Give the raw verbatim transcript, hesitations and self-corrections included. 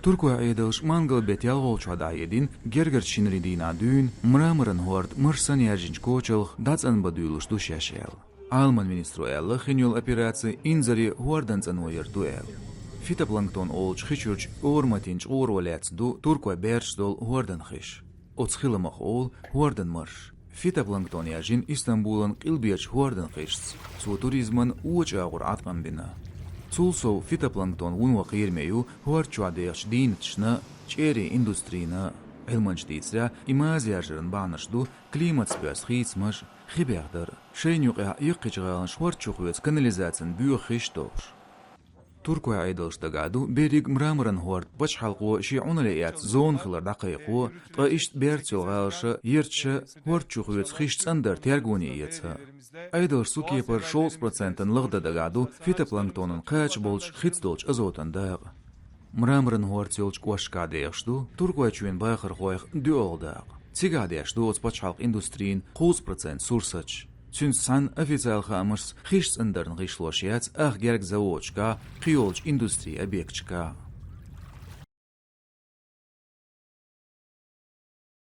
Туркойн Ӏедалша мангал бетта ялхолгӀачохь дӀахьедина, гергарчу шинарин дийнахь дуьйна мраморан хӀорд марш санна яьржинчу кочалх дӀацӀанбан дуьйлуш ду шаьш аьлла. Ӏаламан министро аьлла, хин йолу операци инзаре хӀордан цӀанъяр ду аьлла. Фитопланктон олучу хи чуьрачу ораматин чкъоро лаьцна ду туркойн баьрчаш долу хӀордан хиш. Оцу хиламах олу хӀордан марш. Фитопланктон яьржина Истамбулан къилберачу хӀордан хишца. Цо туризман вочу агӀор Ӏаткъам бина. Цул сов фитопланктон вуно кхераме ю хӀорда чохь дехачу дийнаташна, чӀерийн индустрина. Ӏилманчаша дийцарехь, и маза яржаран бахьанаш ду климатца боьсса хийцамаш, хи бехдар. Шайна юкъахь яккхийчу гӀаланаш хӀорда чу хоьцу канализацин боьха хиш долуш. Туркойн Ӏедалша дагахь ду берриг мраморан хӀорд пачхьалкхо шен Ӏуналле эцна зона хилар дӀакхайкхо, ткъа иштта берца йолу гӀалаша, ярташа хӀорда чу хоьцу хиш цӀандар тергоне эца. Ӏедалша цу кепара шовзткъа процентана лахдан дагахь ду фитопланктонан кхача болчу хица долчу азотан дакъа. Мраморан хӀордаш йолчу кӀошташкахь дехаш ду Туркойчоьнан бахархойх доьалгӀа дакъа. Цигахь деш ду оцу пачхьалкхан индустрин кхузткъа процент сурсаташ. Цуьнца цхьаьна официалан хаамашца хиш цӀандарна гӀишлош яц ах герга заводашкахь, кхин йолчу индустрин объекташкахь.